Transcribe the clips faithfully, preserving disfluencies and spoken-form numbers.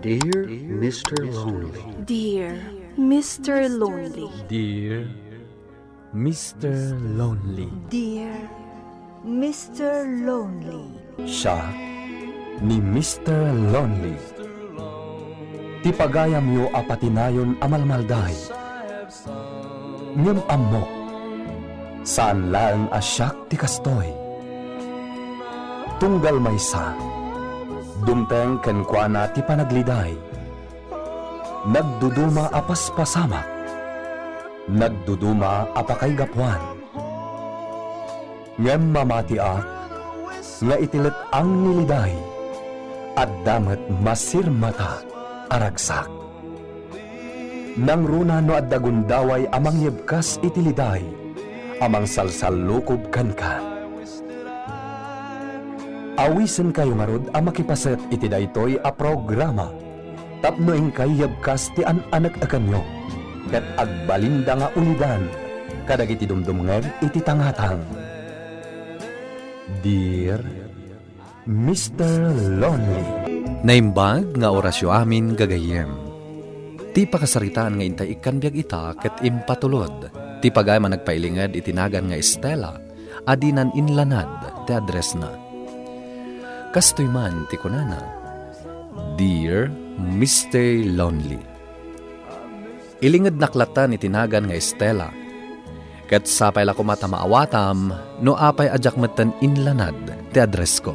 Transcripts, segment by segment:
Dear Mister Lonely. Dear Mister Lonely. Dear Mister Lonely. Dear Mister Lonely. Siak ni Mister Lonely. Ti pagayamyo a patinayon a malmalday. Ngem ammok, saan laeng a siak ti kastoy. Tunggal maysa, dumteng kenkuana ti panagliday. Nagduduma a paspasamak, nagduduma a pakaigapuan. Ngem mamatiak nga iti let-ang ni liday, adda met masirmata a ragsak. Nangruna no adda gundaway a mangyebkas iti liday a mangsalsallukob kenka. Awisenkayo ngarud a makipaset iti daytoy a programa tapno inkay yebkas ti an-anek-ekanyo ket agbalinda nga ulidan kadagiti dumdumngeg iti tangatang. Dear Mister Lonely. Naimbag nga orasyo amin, gagayyem. Ti pakasaritaan nga intay ikkan biag ita ket impatulod ti pagayam a nagpailinged iti nagan nga Estela a dinan inlanad ti addressna. Kastoy man ti kunana, "Dear Mister Lonely." Ilingednak lattan iti nagan nga Estela. Ket sapay la koma ta maawatam no apay a diak metten inlanad ti addressko.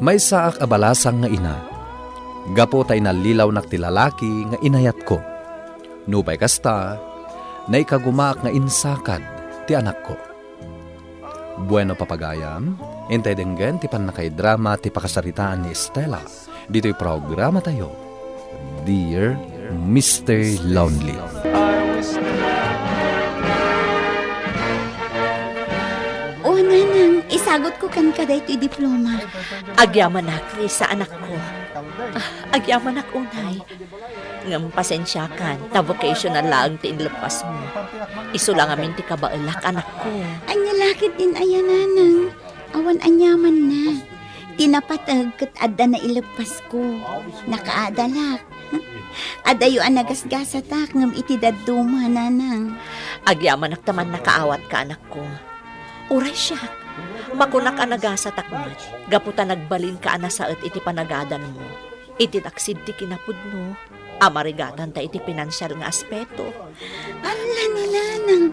Maysaak a balasang nga ina, gapu ta inallilawnak ti lalaki nga inayatko. Nupay kasta, naikagumaak nga insakad ti anakko. Bueno, papagayam, intay denggen ti pannakaidrama ti pakasaritaan ni Estela ditoy programatayo, Dear Mister Lonely. O, nanang, isagutko kenka daytoy diploma. Agyamanak, Risa, anakko. Ah, agyamanak unay. Ngem pasensiakan, ta vocational laeng ti inleppasmo. Isu la ngamin ti kabaelak, anakko. Ania la ketdin aya, nanang? Awan aniamanna. Ti napateg ket adda naileppasko. Nakaadalak. Adayo a nagasgasatak ngem iti dadduma, nanang. Agyamanak ta mannakaawatka, anakko. Uray siak, makunak a nagasatak met, gapu ta nagbalinka a nasaet iti panagadalmo. Iti naksid ti kinapudno, a marigatanta iti pinansial nga aspeto. Ala ni nanang,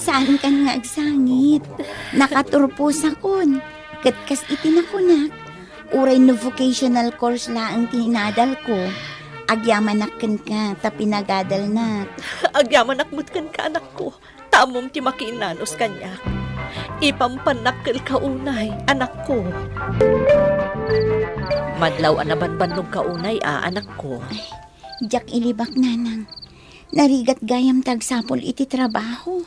saankan nga agsangit. Nakaturposakon. Ket kas iti nakunak, uray no vocational course laeng ti inadalko, agyamanak kenka ta pinagadalnak. Agyamanak met kenka, anakko. Ta ammom ti makiinanus kaniak. Ipampannakkelka unay, anakko. Madlaw a nabanbannogka unay a, anakko. Ay, diak ilibak, nanang. Narigat gayam ti agsapul iti trabaho.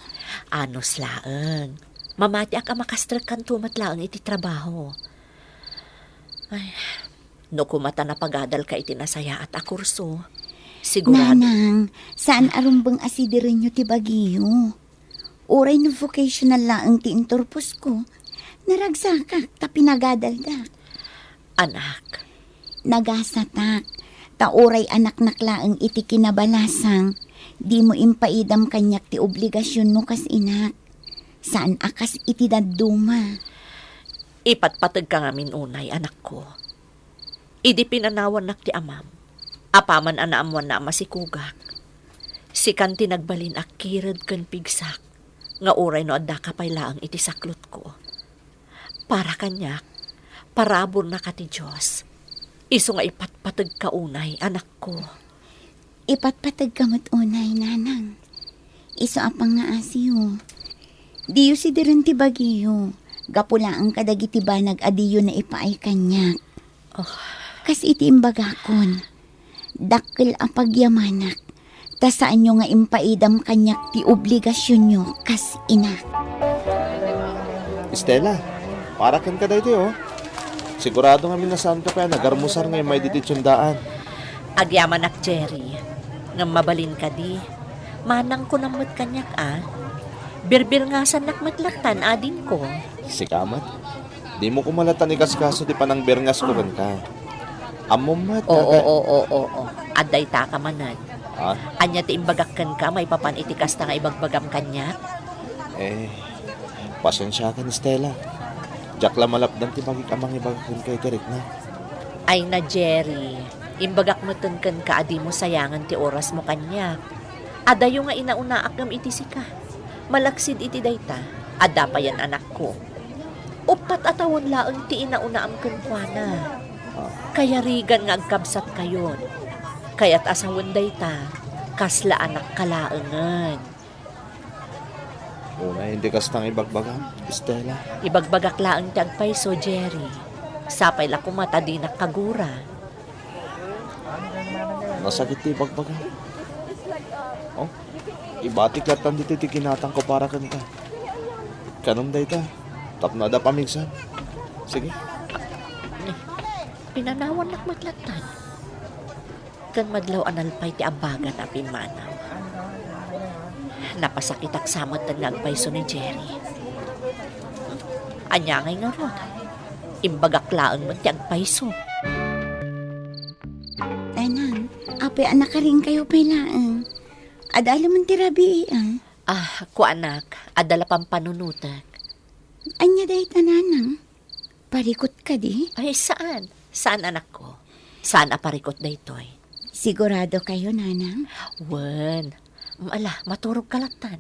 Anus laeng. Mamatiak a makastrekkanto met laeng iti trabaho. Ay, no koma ta napagadalka iti nasayaat a kurso, sigurado. Nanang, saan a rumbeng a sidirenyo ti bagiyo. Uray no vocational laeng ti inturposko, naragsakak ta pinagadaldak. Anak. Nagasatak, ta uray anaknak laeng iti kinabalasang, dimo impaidam kaniak ti obligasionmo kas inak. Saan a kas iti dadduma. Ipatpategka ngamin unay, anakko. Idi pinanawannak ti amam, apaman a naammoanna a masikugak, sikan ti nagbalin a kired ken pigsak nga uray no addaka pay laeng iti saklotko. Para kaniak, paraburnaka ti Dios. Isu nga ipatpategka unay, anakko. Ipatpategka met unay, nanang. Isu a pangngaasiyo. Diyo sidiren ti bagiyo, gapu laeng kadagiti banag a diyo naipaay kaniak. Oh. Kas iti imbagakon, dakkel a pagyamanak, ta saanyo nga impaidam kaniak ti obligasionyo kas ina. Estela, para kenka daytoy, oh. Sigurado ngamin a saanka pay a nagarmusar nga immay ditoy tiendaan. Agyamanak, Jerry. Ngem mabalin kadi, manangko met kaniak a. Birbirngasannak met lattan, adingko. Sika met, dimo koma lattan ikaskaso ti panangbirngasko kenka. Ammom met, Oo, Kaka. oo, oo, oo. Adda itaka manen. Ah? Ania ti imbagak kenka maipapan iti kasta nga ibagbagam kaniak? Eh, pasensiakan, Stella. Diak la malapdan ti bagik a mangibaga kenka iti rikna. Ay na, Jerry. Imbagak metten kenka a dimo sayangen ti orasmo kaniak. Adayo nga inaunaak ngem iti sika. Malaksid iti dayta, adda payen anakko. Uppat a tawen laeng ti inaunaam kenkuana. Kayarigan nga agkabsatkayon. Kayat a sawen dayta, kasla anakka laengen. Unay, indi kasta nga ibagbagam, Stella. Ibagbagak laeng ti agpayso, Jerry. Sapay la koma ta dinak kagura. Nasakit ti ibagbagam. Oh, ibatik lattan ditoy ti ginatangko para kenka. Kanom dayta, tapno adda pamigsa. Sige. Pinanawannak met lattan. Ken madlaw a nalpay ti abagan a pimmanaw. Napasakitak sa metten nga agpayso ni Jerry. Ania ngay ngarud? Imbagak laeng met ti agpayso. Nanang, apay a nakarinkayo pay laeng? Adda laeng ti rabii, a? Ah, kuanak, adda la pampanunotek. Ania dayta, nanang? Parikut kadi? Ay, saan. Saan, anakko. Saan a parikut daytoy. Sigurado kayo, nanang? Wen. Ala, maturog ka lattan.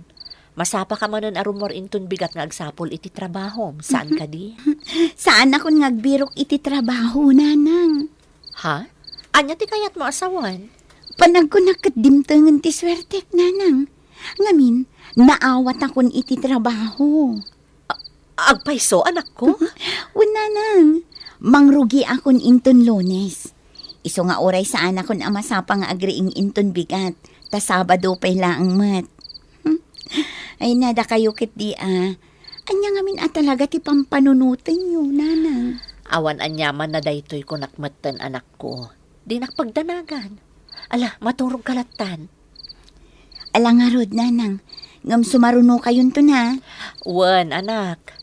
Masapa ka manen a rummuar inton bigat nga agsapul iti trabahom. Saan kadi? Saanakon nga agbirok iti trabaho, nanang. Ha? Ania ti kayatmo a sawen? Panagkunak ket dimtengen ti suertek, nanang. Ngamin, naawatakon iti trabaho. A-, agpayso, anakko? Wen, nanang. Mangrugiakon inton Lunes. Isu nga uray saanakon a masapa nga agriing inton bigat, ta Sabado pay laeng met. Ay, nadakayo ketdi a. Ania ngamin a talaga ti pampanunotenyo, nanang? Awan aniamanna daytoy kunak metten, anakko. Dinak pagdanagan. Ala, maturog ka lattan. Ala ngarud, nanang. Ngem sumarunokayonton, a? Wen, anak.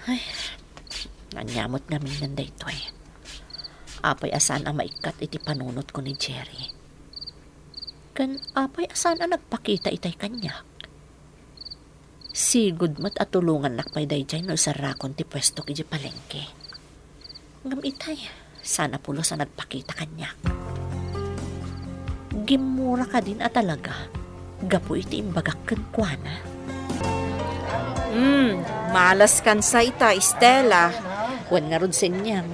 Ay, ania met ngamin daytoy. Apay a saan a maikkat iti panunotko ni Jerry? Ken apay a saan a nagpakita itay kaniak? Sigud met a tulongannak pay daydiay no iserrakon ti puestok idiay palengke. Ngem itay, saan a pulos a nagpakita kaniak. Gimmura kadin a talaga, gapu iti imbagak kenkuana. Hmm, malaskan sa ita, Estela. Wen ngarud, Senyang,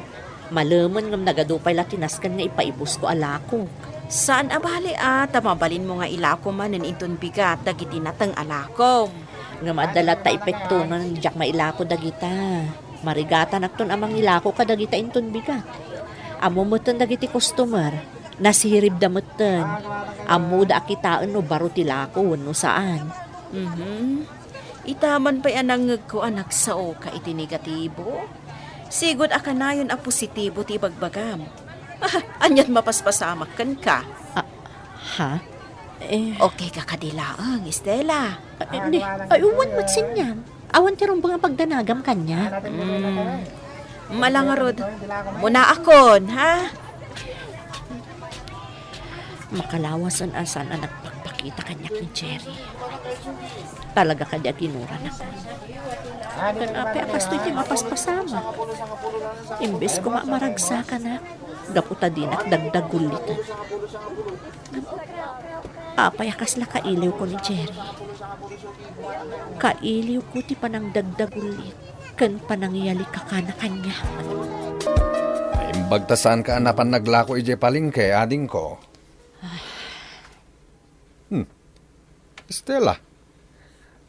malemen ngem nagadu pay la ti nasken nga ipaibusko a lakok. Saan a bali a, ta mabalinmo nga ilako manen inton bigat dagiti nateng a lakom. Ngem adda latta epekto nga diak mailako dagita. Marigatanakton a mangilako kadagita inton bigat. Ammo metten dagiti customer, nasiribda metten. Ammoda a kitaen no baro ti lako wenno saan. Mhm. Ita man pay a nangngegko a nagsaoka iti negatibo. Sigud a kanayon a positibo ti ibagbagam. Ah, ania't mapaspasamak kenka? Ah, ha? Eh. Okay ka kadi laeng, Estela? Ah, eh, di. Ay, wen met, Senyang. Awan ti rumbeng a pagdanagam kaniak. Mm. Ala ngarud. Munaakon, ha? Makalawasen a saan a nagpakpakita kaniak ni Jerry. Talaga kadi a ginuranakon. Ken apay a kastoy ti mapaspasamak? Imbes koma a maragsakanak, gapu ta dinak dagdagulliten. Apay a kasla kailiwko ni Jerry? Kailiwko ti panangdagdagullit ken panangiyalikakana kaniak. Naimbag ta saanka a napan naglako idiay palengke, adingko. Hmm. Estela,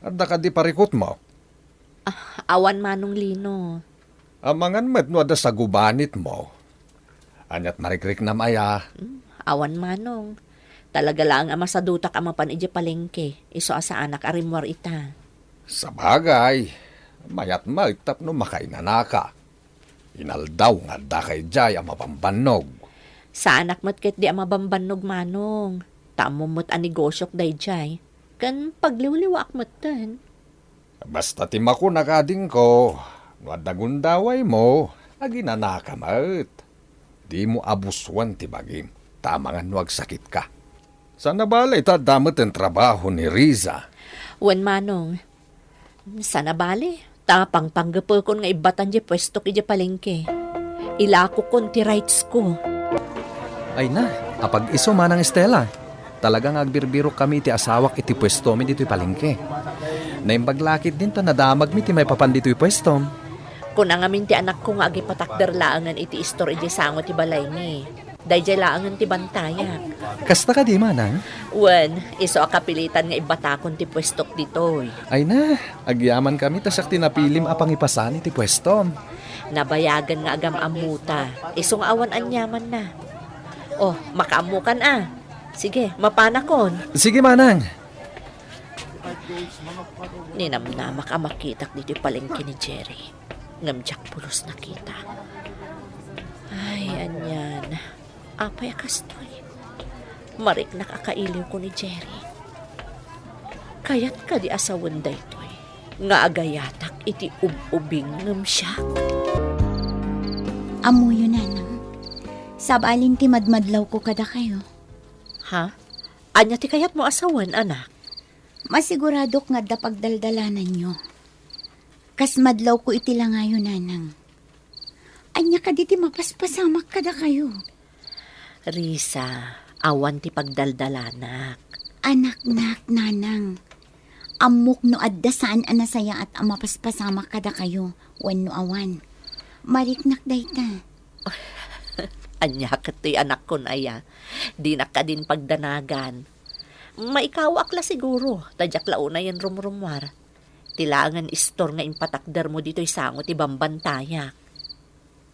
adda kadi parikutmo? Ah, awan, Manong Lino. Amangan met no adda sagubanitmo. Ania't marikriknam aya? Hmm, awan, Manong. Talaga laeng a masadutak a mapan idiay palengke, isu a saanak a rimmuar ita. Sabagay, mayat met tapno makainanaka. Inaldaw nga addaka idiay a mabambannog. Saanak met ketdi a mabambannog, Manong. Ta ammom met a negosiok daydiay. Ken pagliwliwaak metten. Basta ti makunak, adingko, no adda gundawaymo, aginanaka met. dimo abusuan ti bagim, ta amangan no agsakitka. Saan a bale, ta adda met ti trabaho ni Riza. Wen, Manong. Saan a bale, ta pangpanggepekon nga ibbatan diay puestok idiay palengke. Ilakokon ti rights ko. Ay na, apag-isu, Manang Estela. Talaga nga agbirbirok kami iti asawak iti puestomi ditoy palengke. Naimbag la ketdin ta nadamagmi ti maipapan ditoy puestom. Kuna ngamin ti anakko nga agipatakder laengen iti istor idiay sango ti balaymi. Daydiay laengen ti bantayak. Kasta kadi, Manang? Wen, isu a kapilitan nga ibbatakon ti puestok ditoy. Ay na, agyamankami ta siak ti napilim a pangipasan iti puestom. Nabayagen nga agam-ammota. Isu nga awan aniamanna. Oh, makaammokan a. Sige, mapanakon. Sige, Manang. Ninamnamak a makitak ditoy palengke ni Jerry. Ngem diak pulos nakita. Ay, anian. Apay a kastoy? Mariknak a kailiwko ni Jerry. Kayat kadi a sawen daytoy nga agayatak iti ub-ubing ngem siak? Ammoyo, Nanang. Sabali ti madmadlawko kadakayo. Ha? Ania ti kayatmo a sawen, anak? Masiguradok nga adda pagdaldalananyo. Kas madlawko iti langayo, Nanang. Ania kadi ti mapaspasamak kadakayo? Riza, awan ti pagdaldalanak. Anaknak, Nanang. Ammok no adda saan a nasayaat a mapaspasamak kadakayo, wenno awan. Mariknak dayta. Ania ket toy, anakkon aya? Dinak kadin pagdanagan. Maikawaak la siguro, ta diak la unayen rumrumuar. Ti laengen istor nga impatakdermo ditoy sango ti bambantayak.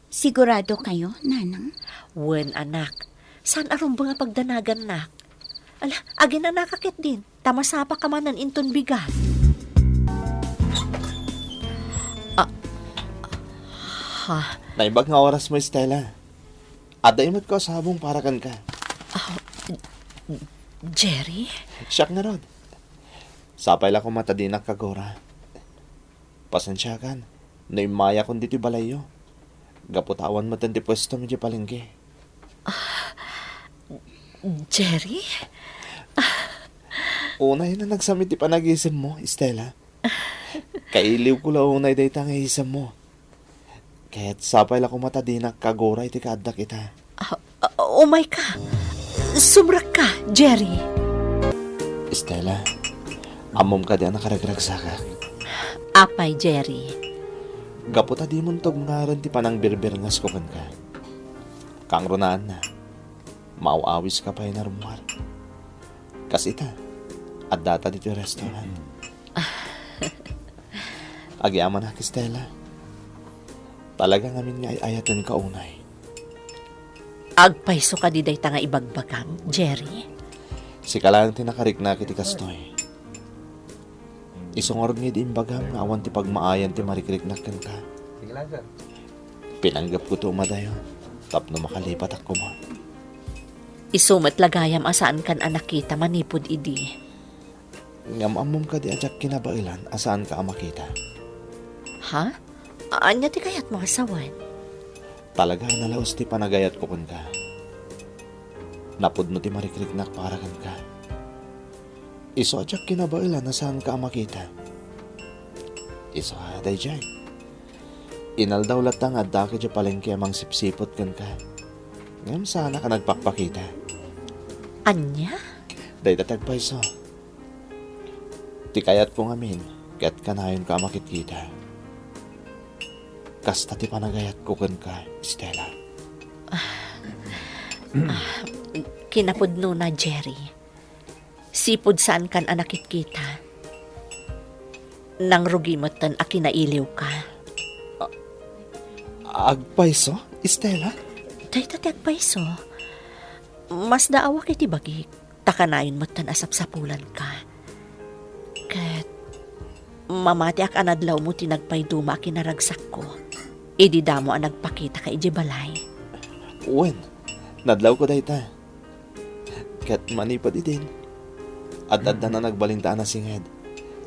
Sigurado kayo, Nanang? Wen, anak. Saan a rumbeng a pagdanagannak? Ala, aginanaka ketdin, ta masapaka manen inton bigat. Ah, ha? Naimbag nga orasmo, Estela. Adda met ko a sabong para kenka. Ah, Jerry? Siak ngarud. Sapay la koma ta dinak kagura. Pasensiakan no immayakon ditoy balayyo. Gapu ta awan metten ti puestom idiay palengke. Ah, Jerry? Unay a nagsam iti panagisemmo, Estela. Kailiwko la unay dayta nga isemmo. Ket sapay la koma ta dinak kagura iti kaaddak ita. Ah, ah, umayka. Sumrekka, Jerry. Estela, ammom kadi a nakaragragsakak? Apay, Jerry? Gapu ta dimon tubngarem ti panangbirbirngasko kenka. Kangrunaanna, maaw-awiska pay a rummuar. Kas ita, addata ditoy restaurant. Agyamanak, Estela. Talaga ngamin nga ay-ayatenka unay. Agpayso kadi dayta nga ibagbagam, Jerry? Sika laeng ti nakariknak iti kastoy. Isu ngarud nga idi imbagam nga awan ti pagmaayan ti marikriknak kenka. Pinanggepko ti umadayo tapno makalipatak koma. Isu met la gayam a saankan a nakita manipud idi. Ngem ammom kadi a diak kinabaelan a saanka a makita? Ha? Ania ti kayatmo a sawen? Talaga a nalaus ti panagayatko kenka. Napudno ti marikriknak para kenka. Isu a diak kinabaelan a saanka a makita. Isu a daydiay. Inaldaw latta nga addaka idiay palengke a mangsipsiput kenka. Ngem saanak a nagpakpakita. Ania? Dayta ti agpayso. Ti kayatko ngamin, ket kanayonka a makitkita. Kasta ti panagayatko kenka, Estela. Ah, kinapudnona, Jerry. Sipud saankan a nakitkita. Nangrugi metten a kinailiwka. A-, agpayso, Estela? Dayta ti agpayso. Masdaawak iti bagik, ta kanayon metten a sapsapulanka. Ket mamatiak a nadlawmo ti nagpayduma a kinaragsakko idi damo a nagpakitaka idiay balay. Wen, nadlawko dayta. Ket manipud idin, ad-addan a nagbalinta a nasinged,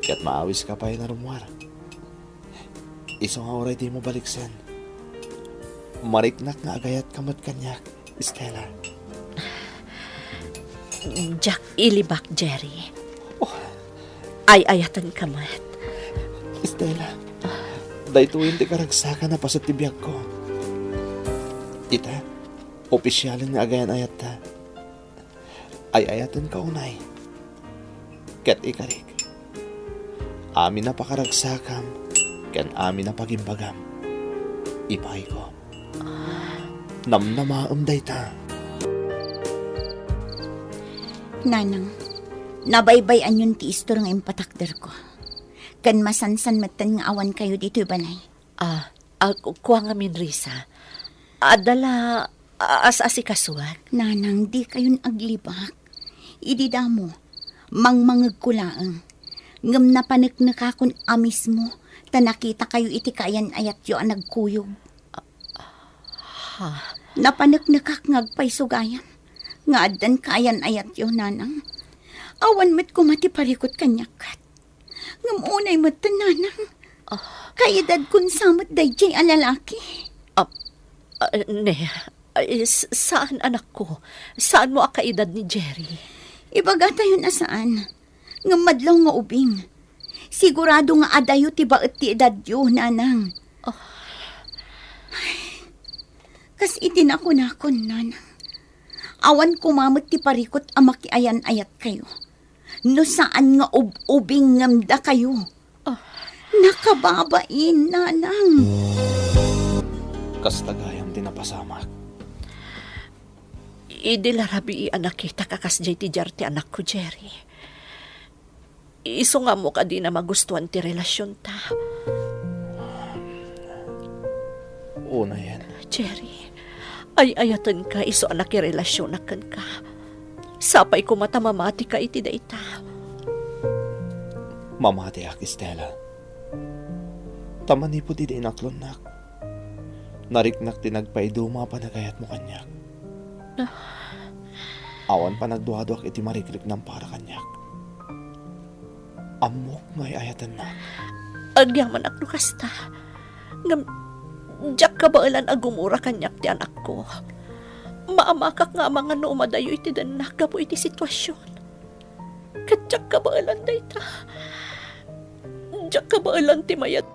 ket maawiska pay a rummuar. Isu nga uray dimo baliksen. Mariknak nga agayatka met kaniak, Stella. Diak ilibak, Jerry. Oh. Ay-ayatenka met. Stella, daytoyen ti karagsakan a paset ti biagko. Ita, opisialen nga agayan-ayatta. Ay-ayatenka unay. Ket ikarik, amin a pakaragsakam ken amin a pagimbagam, ipayko. Namnamaem dayta. Nanang, nabaybay-anyon ti istor nga impatakderko. Ken masansan metten nga awan kayo ditoy balay. Ah, ah, ku-, kua ngamin, Risa. Adda la, ah, as-asikasuak. Nanang, di kayon aglibak. Idi damo, mangmangegko laeng. Ngem napaneknekakon a mismo, ta nakita kayo iti kaayan-ayatyo a nagkuyog. Ha? Napaneknekak nga agpayso gayam, nga addan kaayan-ayatyo, Nanang. Awan met koma ti parikut kaniak ket. Ngem unay met, Nanang. Ah. Kaedadkon sa met daydiay a lalaki. Ah, ah, ne, ah, s-, saan, anakko. Saanmo a kaedad ni Jerry. Ibagatayon a saan. Ngem madlaw nga ubing. Sigurado nga adayo ti baet ti edadyo, Nanang. Ah. Kas iti nakunakon, Nanang. Awan koma met ti parikut a makiayan-ayat kayo. No saan nga ub-ubing ngem dakayo. Ah. Nakababain, Nanang. Kasta gayam ti napasamak. Idi la rabii a nakitak a kasdiay ti diar ti anakko, Jerry. Isu nga ammok a dina magustuan ti relasionta. Unayen. Jerry, ay-ayatenka isu a nakirelasionak kenka. Sapay koma ta mamatika iti dayta. Mamatiak, Stella. Ta manipud idi inaklonnak, nariknak ti nagpaiduma a panagayatmo kaniak. Ah. Awan panagduaduak iti marikriknam para kaniak. Ammok nga ay-ayatennak. Agyamanak no kasta. Ngem, diak kabaelan a gumura kaniak ti anakko. Maamakak nga amangan no umadayo iti dennak gapu iti situasion. Ket diak kabaelan dayta. Diak kabaelan ti mayat